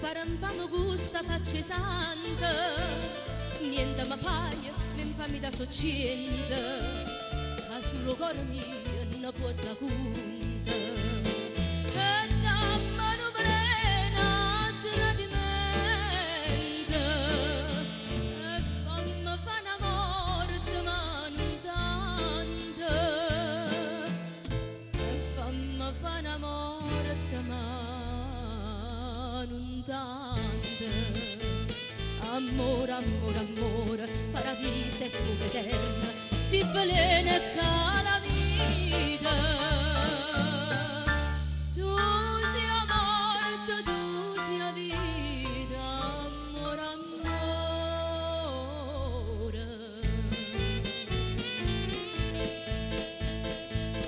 Pare 'nfame cu 'sta faccia 'e santo, niente me faje, me 'nfamità so' ciente, ca sulo 'o core mio ne può dà cunto. E damme nu veleno a tradimento, e famme fa' na morte ma nun tanto, e famme fa' na morte ma nun tanto. Ammore, ammore, ammore, paraviso e fuoco eterno, si' veleno e calamita. Tu si' 'a morte, tu si' 'a vita, ammore, ammore.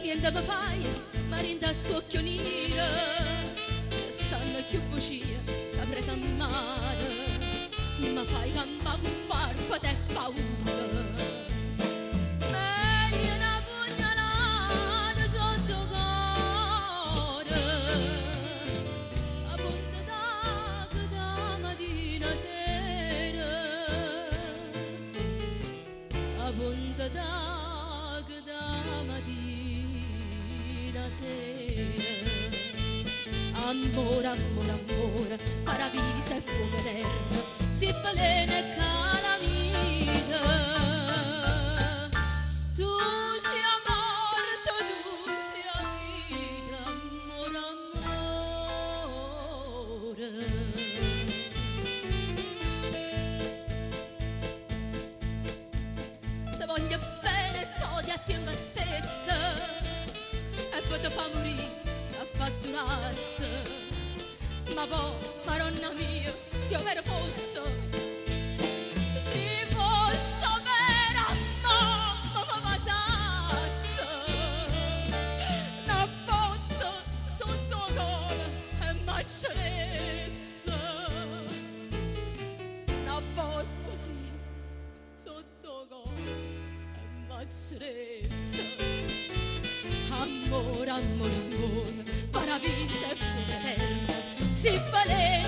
Niente me faje, ma dint' 'a st'uocchie nire ce stanno cchiù bucie ca prete a mare. Me fai campà cu parpete e paura. Meglio na pugnalata sott' 'o core, a ponta d'aco da matina a sera. A ponta d'aco da matina a sera. Ammore, ammore, ammore, paraviso e fuoco eterno, si' veleno e calamita. Tu si' 'a morte, tu si' 'a vita, ammore, ammore. Te voglio bene e t'odio a tiempo stesso, e pe' te fa murì t'affatturasse. Ma po', Maronna mia, si overo fosse, si fosse overo, mamma me vasasse. Na botta sott' 'o core e m'acceresse. Na botta, sì, sott' 'o core e m'acceresse. Ammore, ammore, ammore, paraviso e fuoco eterno, si' veleno.